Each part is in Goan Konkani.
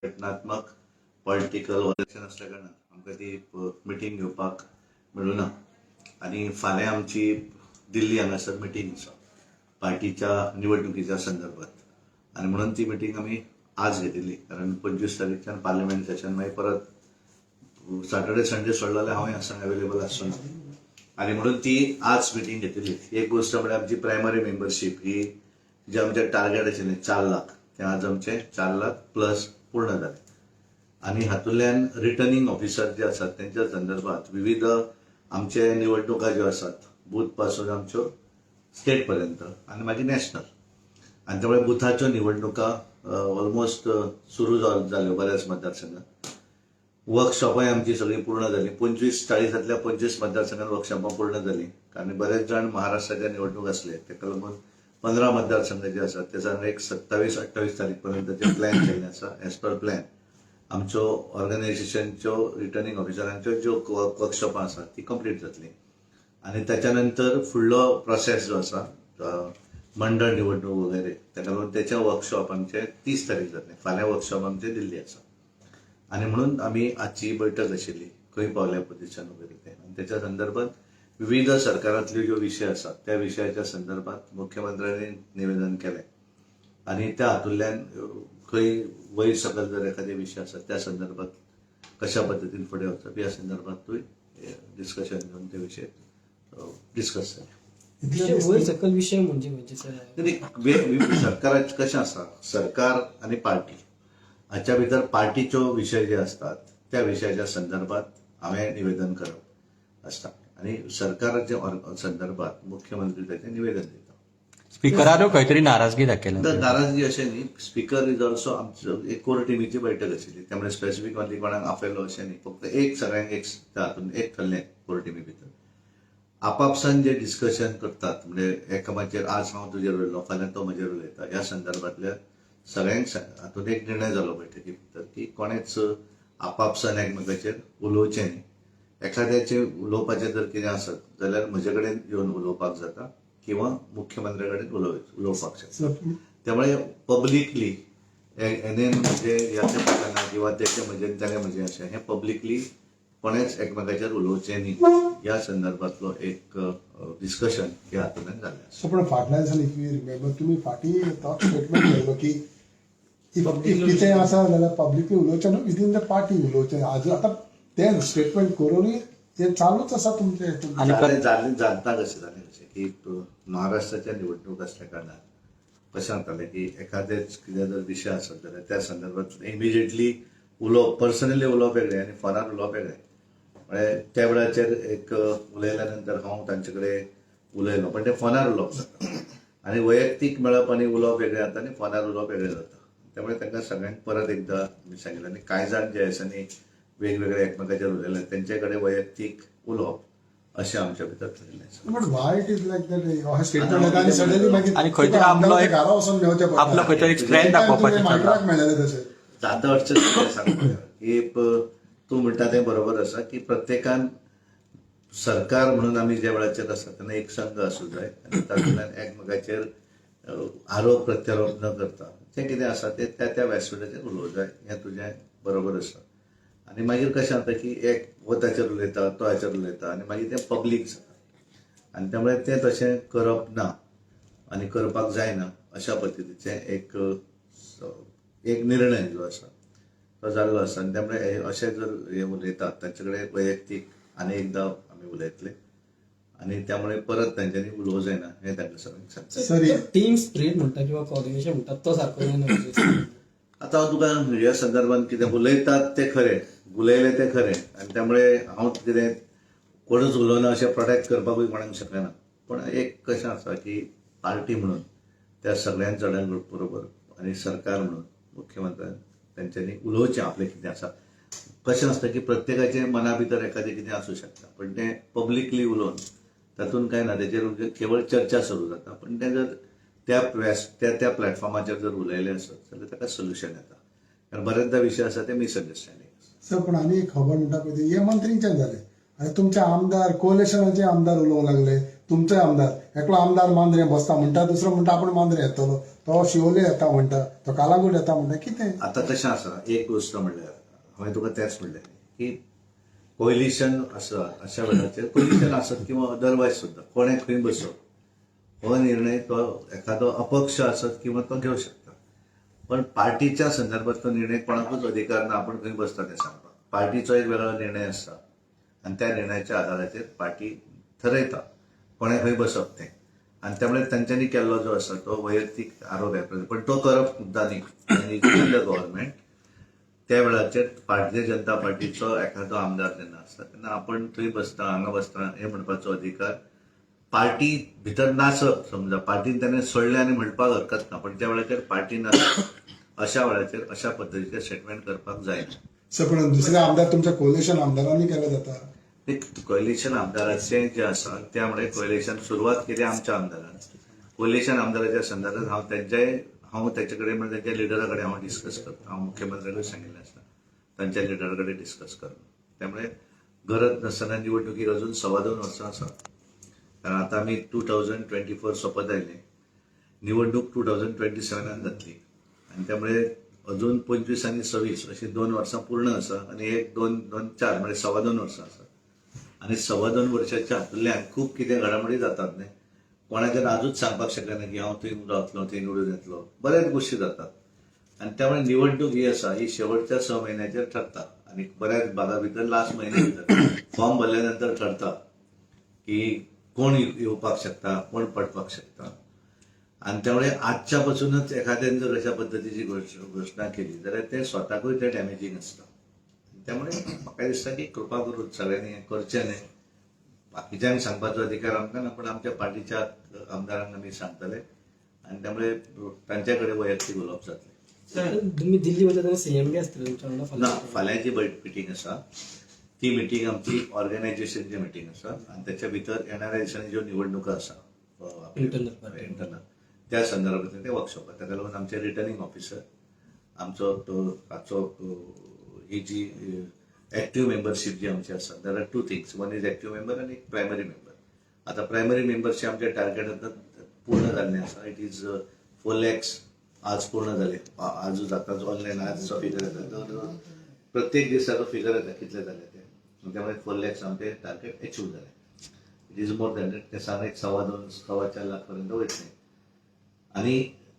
संघटनात्मक पॉलिटिकल इलेक्शन असल्या कारणान आमकां ती मिटींग घेवपाक मेळूना आनी फाल्यां आमची दिल्ली हांगासर मिटींग आसा पार्टीच्या निवडणुकीच्या संदर्भात आनी म्हणून ती मिटींग आमी आज घेतिल्ली, कारण 25 तारीखच्यान पार्लमेंट सेशन, मागीर परत सॅटर्डे संडे सोडलो जाल्यार हांव हांगा अवेलेबल आसचो ना आनी म्हणून ती आज मिटींग घेतिल्ली. एक गोश्ट म्हळ्यार आमची प्रायमरी मेंबरशीप ही जे आमचें टार्गेट आशिल्लें 4 लाख, तें आज आमचें 4 लाख प्लस पूर्ण जालें. आनी हातूंतल्यान रिटर्निंग ऑफिसर जे आसात तेंच्या संदर्भात विविध आमचे निवडणुका ज्यो आसात, बूथ पासून आमच्यो स्टेट पर्यंत आनी मागीर नॅशनल, आनी त्यामुळे बुथाच्यो निवडणुका ऑलमोस्ट सुरू जाल्यो. बऱ्याच मतदारसंघात वर्कशॉपाय आमची सगळी पूर्ण जाली. 25, 40तांतल्या 25 मतदारसंघात वर्कशॉपां पूर्ण जाली, कारण बरेच जाण महाराष्ट्राच्या निवडणूक असले, ताका लागून 15 मतदारसंघ जे आसात ते साधारण एक 27 28 तारीख पर्यंतचे प्लॅन केल्ले आसा. एज पर प्लॅन आमच्यो ऑर्गनायझेशनच्यो रिटर्निंग ऑफिसरांच्यो ज्यो वर्कशॉपां आसात ती कंप्लीट जातली आनी त्याच्या नंतर फुडलो प्रोसेस जो आसा, मंडळ निवडणूक वगैरे, ताका लागून तेचे वर्कशॉप आमचे 30 तारीख जातले. फाल्यां वर्कशॉप आमचे दिल्ली आसा आनी म्हणून आमी आजची बैठक आशिल्ली, खंय पावल्या पोझिशन वगैरे ते. आनी त्याच्या संदर्भात विविध सरकारांतल्यो ज्यो विशय आसात त्या विशयाच्या संदर्भात मुख्यमंत्र्यांनी निवेदन केलें आनी त्या हातूंतल्यान खंय वयर सकयल जर एखादे विशय आसा, त्या संदर्भात कशा पद्दतीन फुडें वचप ह्या संदर्भातूय डिस्कशन जावन ते विशय डिस्कस जाले. विषय वयर सकल विषय म्हणजे म्हणजे सर? नाही, सरकाराचें कशें आसा, सरकार आनी पार्टी हाच्या भितर पार्टीच्यो विशय जे असतात त्या विशयाच्या संदर्भात हांवें निवेदन करप आसता आनी सरकाराच्या संदर्भात मुख्यमंत्री ताचें निवेदन दिता. स्पिकरारो खंय तरी नाराजगी दाखयल्या. तर नाराजगी अशें न्ही. स्पीकर is also, आमचो एक कोर टिमीची बैठक आशिल्ली, त्यामुळे स्पेसिफिकली कोणाक आपयलो अशें न्ही. फक्त एक सगळ्यांक एक त्या हातून एक ठरलें, कोर टिमी भितर आपापसान जे डिस्कशन करतात, म्हणजे एकामेकाचेर आज हांव तुजेर उलयलो, फाल्यां तो म्हजेर उलयता, ह्या संदर्भातल्या सगळ्यांक हातून एक निर्णय जालो बैठकी भितर की कोणेच आपापसान एकमेकाचेर उलोवचें न्ही. एखाद्याचें उलोवपाचें जर कितें आसत जाल्यार म्हजे कडेन येवन उलोवपाक जाता किंवा मुख्यमंत्र्या कडेन उलोवपाक शकता. त्यामुळे पब्लिकली हेणे म्हणजे ह्याचे पटना किंवा त्याचे म्हणजे त्याने म्हणजे अशें हें पब्लिकली कोणेच एकमेकाचेर उलोवचें न्ही, ह्या संदर्भातलो एक डिस्कशन ह्या हातूंतल्यान जालें आसा. सो पण फाटल्या दिसांनी, if you remember, तुमी फाटीं तो स्टेटमेंट केल्लो की if कितें आसा जाल्यार पब्लिकली उलोवचें न्हू, विदीन the party उलोवचें. आज आतां तें स्टेटमेंट करूनय तें चालूच आसा तुमचें हितून. आनी जालें जालें जाता कशें जालें कशें की महाराष्ट्राच्या निवडणूक असल्या कारणान कशें जातालें की एखादेच कितें जर विशय आसत जाल्यार त्या संदर्भात इमिजिएटली उलोवप, पर्सनली उलोवप वेगळें आनी फोनार उलोवप वेगळें. म्हळ्यार त्या वेळाचेर एक उलयल्या नंतर हांव तांचे कडेन उलयलो, पण ते फोनार उलोवप जाता आनी वैयक्तीक मेळप आनी उलोवप वेगळें जाता आनी फोनार उलोवप वेगळें जाता. त्यामुळे तांकां सगळ्यांक परत एकदां आमी सांगिल्लें आनी कांय जाण जे आसा न्ही वेगवेगळे एकमेकाचेर उलयले, तेंचे कडेन वैयक्तीक उलोवप अशें आमच्या भितर ठरिल्लें आसा. But why it is like that? अशें स्टेटमेंट येता आनी सडनली मागीर आनी खंय तरी तुका आपलो आमदाराच्या घरा वचून मेळचें पडटा. आपलो खंय तरी एक strength दाखोवपाचें मायक्राक चल्लां. मेळ्ळेलें तशें. जाता अडचण कितें सांगू की तूं म्हणटा तें बरोबर आसा की प्रत्येकान सरकार म्हणून आमी ज्या वेळाचेर आसा तेन्ना एक संघ आसूं जाय आनी तातूंतल्यान एकमेकाचेर आरोप प्रत्यारोप न करता जें कितें आसा तें त्या त्या व्यासपिठाचेर उलोवंक जाय, हें तुजें बरोबर आसा. आनी मागीर कशें जाता की एक हो ताचेर उलयता, तो हाचेर उलयता आनी मागीर तें पब्लीक जाता आनी त्यामुळे तें तशें करप ना आनी करपाक जायना अशा पद्दतीचें एक निर्णय जो आसा तो जाल्लो आसा. आनी त्यामुळे हे अशें जर हे उलयतात तांचे कडेन वैयक्तीक आनी एकदां आमी उलयतले आनी त्यामुळे परत तांच्यांनी उलोवंक जायना हें तांकां सगळ्यांक सांगता. सर, टीम स्पिरीट म्हणटा किंवा कॉर्डिनेशन म्हणटा तो सारको जायना. आतां हांव तुका ह्या संदर्भात कितें, उलयतात तें खरें, उलयलें तें खरें आनी त्यामुळे हांव कितें कोणूच उलोवना अशें प्रोटेक्ट करपाकूय कोणाक शकना. पण एक कशें आसा की पार्टी म्हणून त्या सगळ्यां जाणां बरोबर आनी सरकार म्हणून मुख्यमंत्र्यान तेंच्यांनी उलोवचें आपलें कितें आसा. कशें आसता की प्रत्येकाचे मना भितर एखादें कितें आसूं शकता, पण तें पब्लिकली उलोवन तातूंत कांय ना. तेचेर केवळ चर्चा सुरू जाता, पण तें जर त्या व्यास त्या त्या प्लॅटफॉर्माचेर जर उलयलें आसत जाल्यार ताका सोल्युशन येता, कारण बरेचदा विशय आसा ते मिसअंडरस्टँडींग आसा. सर, पण आनी एक खबर म्हणटा पळय ती, हे मंत्रींच्यान जाले आनी तुमचे आमदार, कोलेशनाचे आमदार उलोवंक लागले. तुमचोय आमदार एकलो आमदार मांद्रे बसता म्हणटा, दुसरो म्हणटा आपूण मांद्रे येतलो, तो शिवोले येता म्हणटा, तो कालांगूट येता म्हणटा, कितें? आतां कशें आसा, एक गोश्ट म्हणल्यार हांवें तुका तेंच म्हणलें की कोयलिशन आसा अशा वेळाचेर कोयलिशन आसत किंवा अदरवायज सुद्दां कोणें खंय बसप हो निर्णय तो एखादो अपक्ष आसत किंवा तो घेवं शकता, पण पार्टीच्या संदर्भात तो निर्णय कोणाकूच अधिकार ना आपण खंय बसता तें सांगपाक. पार्टीचो एक वेगळो निर्णय आसता आनी त्या निर्णयाच्या आधाराचेर पार्टी थरयता कोणें खंय बसप तें. आनी त्यामुळे तांच्यांनी केल्लो जो आसा तो वैयक्तीक आरोप आहे, पण तो करप मुद्दा न्ही. गव्हर्मेंट त्या वेळाचेर भारतीय जनता पार्टीचो एखादो आमदार जेन्ना आसता तेन्ना आपण थंय बसता हांगा बसता हे म्हणपाचो अधिकार पार्टी भितर नासप, समजा पार्टीन ताणें सोडलें आनी म्हणपाक हरकत ना, पण त्या वेळाचेर पार्टी नासप अशा वेळाचेर अशा पद्दतीचें स्टेटमेंट करपाक जायना. सर, पण दुसरे आमदार तुमच्या कोलिशन आमदारांनी केलं जाता. कोयलेशन आमदाराचें जें आसा त्यामुळे कोयलेशन सुरवात केली आमच्या आमदारान. कोयलेशन आमदाराच्या संदर्भात हांव तेंच्याय हांव तेचे कडेन म्हणजे तेंच्या लिडरा कडेन हांव डिस्कस करता. हांव मुख्यमंत्र्याकूय सांगिल्लें आसा तांच्या लिडरा कडेन डिस्कस कर. त्यामुळे गरज नासतना निवडणुकीक अजून 2.25 वर्सां आसा, कारण आतां आमी 2024 सोंपत आयले, निवडणूक 2027 जातली आनी त्यामुळे अजून 25 आनी 26 अशी 2 वर्सां पूर्ण आसा आनी 1 2 2 4 म्हणजे 2.25 वर्सां आसा. आनी 2.25 वर्साच्या हातूंतल्यान खूब कितें घडामोडी जातात न्ही, कोणाच्यान आजूच सांगपाक शकना की हांव थंय रावतलो थंय निवडून येतलो, बऱ्याच गोश्टी जातात आनी त्यामुळे निवडणूक ही आसा ही शेवटच्या 6 महिन्याचेर ठरता आनी बऱ्याच भागा भितर लास्ट महिन्या भितर फॉर्म भरल्या नंतर ठरता की कोण येवपाक शकता कोण पडपाक शकता. आनी त्यामुळे आजच्या पासूनच एखाद्यान जर अशा पद्दतीची घोशणा केली जाल्यार ते स्वताकूय ते डॅमेजींग आसता. त्यामुळे म्हाका दिसता की कृपा करून सगळ्यांनी हें करचें न्ही. बाकीच्यांक सांगपाचो अधिकार आमकां ना, पण आमच्या पार्टीच्या आमदारांक आमी सांगतले आनी त्यामुळे तांचे कडेन वैयक्तीक उलोवप जातलें. तुम्ही दिल्ली वता तेन्ना सीएम बी आसतले तुमच्या वांगडा ना, फाल्यां? फाल्यांची मिटींग आसा ती मिटींग आमची ऑर्गनायझेशनची मिटींग आसा आनी त्याच्या भितर येणाऱ्या दिसांनी ज्यो निवडणुका आसा Internal. इंटरनल त्या संदर्भात ते वर्कशॉप. ताका लागून आमचे रिटर्निंग ऑफिसर आमचो तो हाचो ही जी एक्टीव मेंबरशीप जी आमची आसा, there are 2 things, one is active member आनी एक प्रायमरी मेंबर. आतां प्रायमरी मेंबरशीप आमचे टार्गेट आतां पूर्ण जाल्लें आसा. It is 4 lakhs आज पूर्ण जाले. आजूच आतांच ऑनलायन आजचो फिगर येता, प्रत्येक दिसाचो फिगर येता कितले जाले ते, त्यामुळे 4 lakhs आमचे टार्गेट अचीव जाले. It is more than ते सांग एक 2.25 4.25 लाख पर्यंत वयतले. आनी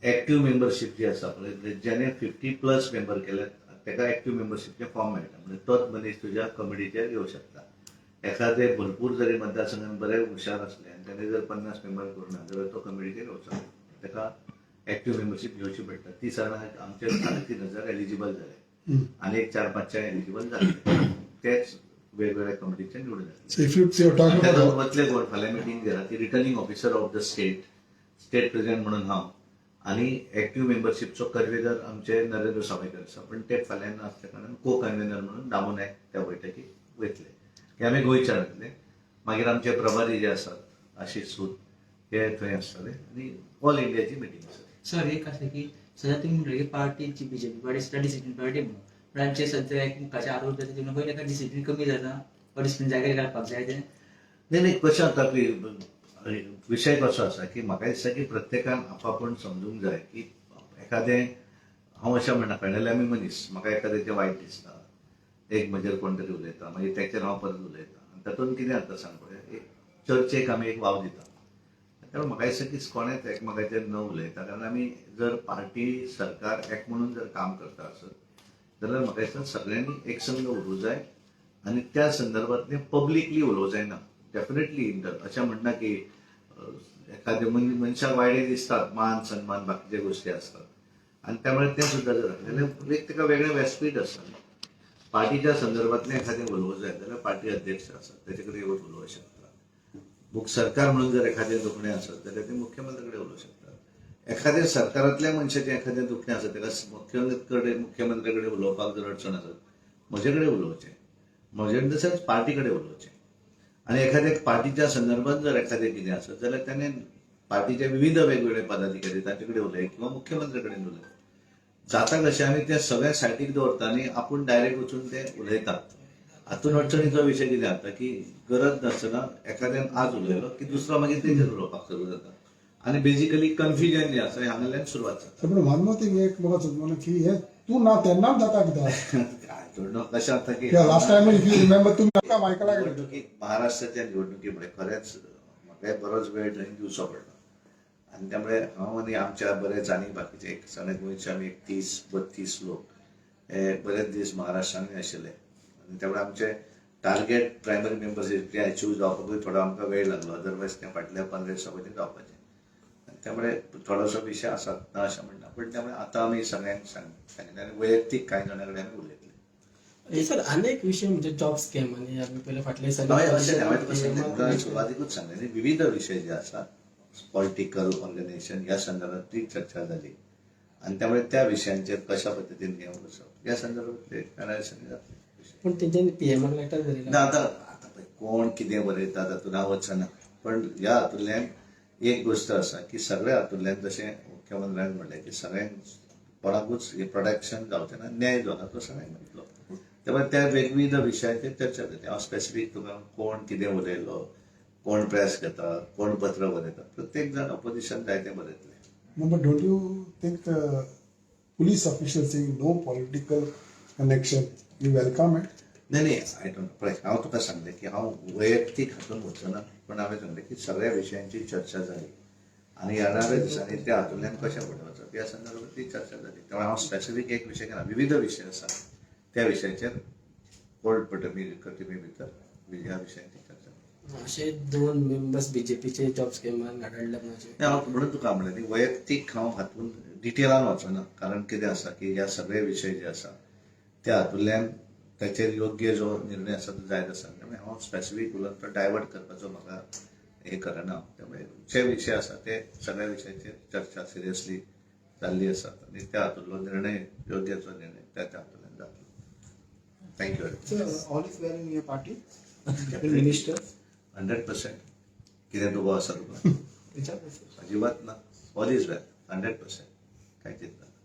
एक्टीव मेंबरशीप जी आसा पळय, ज्याने 50+ मेंबर केले ताका एक्टीव मेंबरशीपचे फॉर्म मेळटा, म्हणजे तोच मनीस तुज्या कमिटीचेर येवं शकता. एखादे भरपूर जरी मतदारसंघात बरे हुशार असले आनी ताणें जर 50 मेंबर करूं ना जाल्यार तो कमिटीचेर येवचो ना, ताका एक्टीव मेंबरशीप घेवची पडटा. ती साधारण आमचे 3,500 एलिजिबल जाले आनी एक 4-5 एलिजिबल जाले, तेच वेगवेगळ्या कमिटीचे निवडून जाले. So if you talk ताका वतले कोण फाल्यां मिटींग घेता ती returning officer of the state, state president म्हणून हांव आनी एक्टीव मेंबरशीपचो कन्वेनर आमचे नरेंद्र सावयकर आसा, पण ते फाल्यां नासल्या कारणान को कन्वेनर म्हणून दामू नायक त्या बैठकीक वयतले. हे आमी गोंयच्यान वयतले. मागीर आमचे प्रभारी जे आसात आशिष सूद हे थंय आसतले आनी ऑल इंडियाची मिटींग आसा. सर, एक आसा की सद्या तुमी म्हणले की पार्टीची बीजेपी पार्टी सुद्दां डिसिप्लीन पार्टी म्हणून, पण आमचे सद्या एक मुखाचे आरोप जाता तेन्ना खंय ताका डिसिप्लीन कमी जाता वा डिसिप्लीन जाग्यार घालपाक जाय तें. नाही नाही, कशें जाता की विशय कसो आसा की म्हाका दिसता की प्रत्येकान आपापण समजूंक जाय की एखादें हांव अशें म्हणना, फायनली आमी मनीस, म्हाका एखाद्याचें वायट दिसता, एक म्हजेर कोण तरी उलयता, मागीर तेचेर हांव परत उलयता आनी तातूंत कितें जाता सांग पळय, एक चर्चेक आमी एक वाव दिता. त्यामुळे म्हाका दिसता की कोणेच एकमेकाचेर न उलयता, कारण आमी जर पार्टी सरकार एक म्हणून जर काम करता आसत जाल्यार म्हाका दिसता सगळ्यांनी एकसंघ उरूंक जाय आनी त्या संदर्भांतलें पब्लिकली उलोवंक जायना. डेफिनेटली इंटर अशें म्हणना की एखाद्या मनशाक वायट दिसतात, मान सन्मान बाकीचे गोश्टी आसतात आनी त्यामुळे तें सुद्दां जर जाल्यार एक ताका वेगळें व्यासपीठ आसता. पार्टीच्या संदर्भांतलें एखादें उलोवंक जाय जाल्यार पार्टी अध्यक्ष आसा तेचे कडेन येवन उलोवंक शकता. सरकार म्हणून जर एखादें दुखणें आसत जाल्यार तें मुख्यमंत्री कडेन उलोवंक शकता. एखाद्या सरकारांतल्या मनशाचें एखादें दुखणें आसत ताका मुख्यमंत्र्या कडेन उलोवपाक जर अडचण आसत म्हजे कडेन उलोवचें, म्हजे इन the sense party कडेन उलोवचें. आनी एखाद्या पार्टीच्या संदर्भात जर एखादें कितें आसत जाल्यार ताणें पार्टीचे विविध वेगवेगळे पदाधिकारी तांचे कडेन उलय किंवा मुख्यमंत्र्या कडेन उलय. जाता कशें आमी ते सगळ्या सायडीक दवरता आनी आपूण डायरेक्ट वचून ते उलयतात. हातून अडचणीचो विशय कितें जाता की गरज नासतना एखाद्यान आज उलयलो की दुसरो मागीर तेजेर उलोवपाक सुरू जाता आनी बेजिकली कन्फ्युजन जें आसा हें हांगाल्यान सुरवात जाता. पूण वन मोर थिंग, एक म्हाका समजना की हे तूं ना तेन्नाच जाता कित्याक? I don't know कशें जाता की last time if you remember तुमी मायकला कडेन निवडणुकीक, महाराष्ट्राच्या निवडणुकीमुळे खरेंच म्हाका बरोच वेळ थंय दिवचो पडलो आनी त्यामुळे हांव आनी आमच्या बरेच आनी बाकीचे एक सगळे गोंयचे आमी एक 30-32 लोक हे बरेच दीस महाराष्ट्रानूय आशिल्ले आनी त्यामुळे आमचे टार्गेट प्रायमरी मेंबर्स इतले अचीव जावपाकूय थोडो आमकां वेळ लागलो, अदरवायज तें फाटल्या 15 दिसां पयलीं जावपाचें. आनी त्यामुळे थोडोसो विशय आसात ना अशें म्हणना, पूण त्यामुळे आतां आमी सगळ्यांक सांगलें आनी वैयक्तीक कांय जाणां कडेन आमी उलयतले. सर, अनेक विशय म्हणजे जॉब स्कॅम आनी आमी पयले फाटले हय, अशें हांवें तुका सांगलें, दिसांनी तुका सुरवातीकूच सांगलें न्ही, विविध विशय जे आसा पॉलिटिकल ऑर्गनायझेशन ह्या संदर्भात ती चर्चा जाली आनी त्यामुळे त्या विशयांचेर कशा पद्दतीन हें वचप ह्या संदर्भात एनालिसीस जातलें. पूण तेंच्यांनी पीएमाक लेटर बरयला. ना, आतां आतां पळय कोण कितें बरयता तातूंत हांव वचना, पण ह्या हातूंतल्यान एक गोश्ट आसा की सगळ्या हातूंतल्यान जशें मुख्यमंत्र्यान म्हणलें की सगळ्यांक कोणाकूच हें प्रोटेक्शन जावचें ना, न्याय जो आहा तो सगळ्यांक मेळटलो. त्यामुळे त्या वेगविध विशयांचेर चर्चा जाली. हांव स्पेसिफीक तुका कोण कितें उलयलो, कोण प्रेस घेता, कोण पत्र बरयता, प्रत्येक जाण ऑपोजिशन जायतें बरयतलें. No, but don't you think the police officials saying no political connection, you welcome it? नाही नाही, I don't. पळय, हांव तुका सांगलें की हांव वैयक्तीक हातून वचना, पण हांवें सांगलें की सगळ्या विशयांची चर्चा जाली आनी येणाऱ्या दिसांनी त्या हातूंतल्यान कशें फुडें वचप ह्या संदर्भात ती चर्चा जाली. त्यामुळे हांव स्पेसिफीक एक विशय घेना, विविध विशय आसा त्या विशयाचेर कोर्ट प्रतिमे भितर ह्या विशयांची चर्चा जाली. अशे 2 मेंबर्स बीजेपीचे जॉब स्कॅमान आढळले म्हणजे नाही, हांव म्हणून तुका म्हणलें न्ही, वैयक्तीक हांव हातून डिटेलान वचना, कारण कितें आसा की ह्या सगळे विशय जे आसा त्या हातूंतल्यान ताचेर योग्य जो निर्णय आसा तो जायत आसा. त्यामुळे हांव स्पेसिफीक उलोवन तो डायवर्ट करपाचो म्हाका हें करना. त्यामुळे जे विशय आसा ते सगळ्या विशयाचेर चर्चा सिरियसली जाल्ली आसा आनी त्या हातूंतलो निर्णय योग्य जो निर्णय त्या त्या हातूंतल्यान जातलो. Thank you. Sir, all is well in your party? Ministers? 100%. कितें दुबाव आसा तुका? विचार अजिबात ना, ऑल is well, 100%, काय चिंता ना.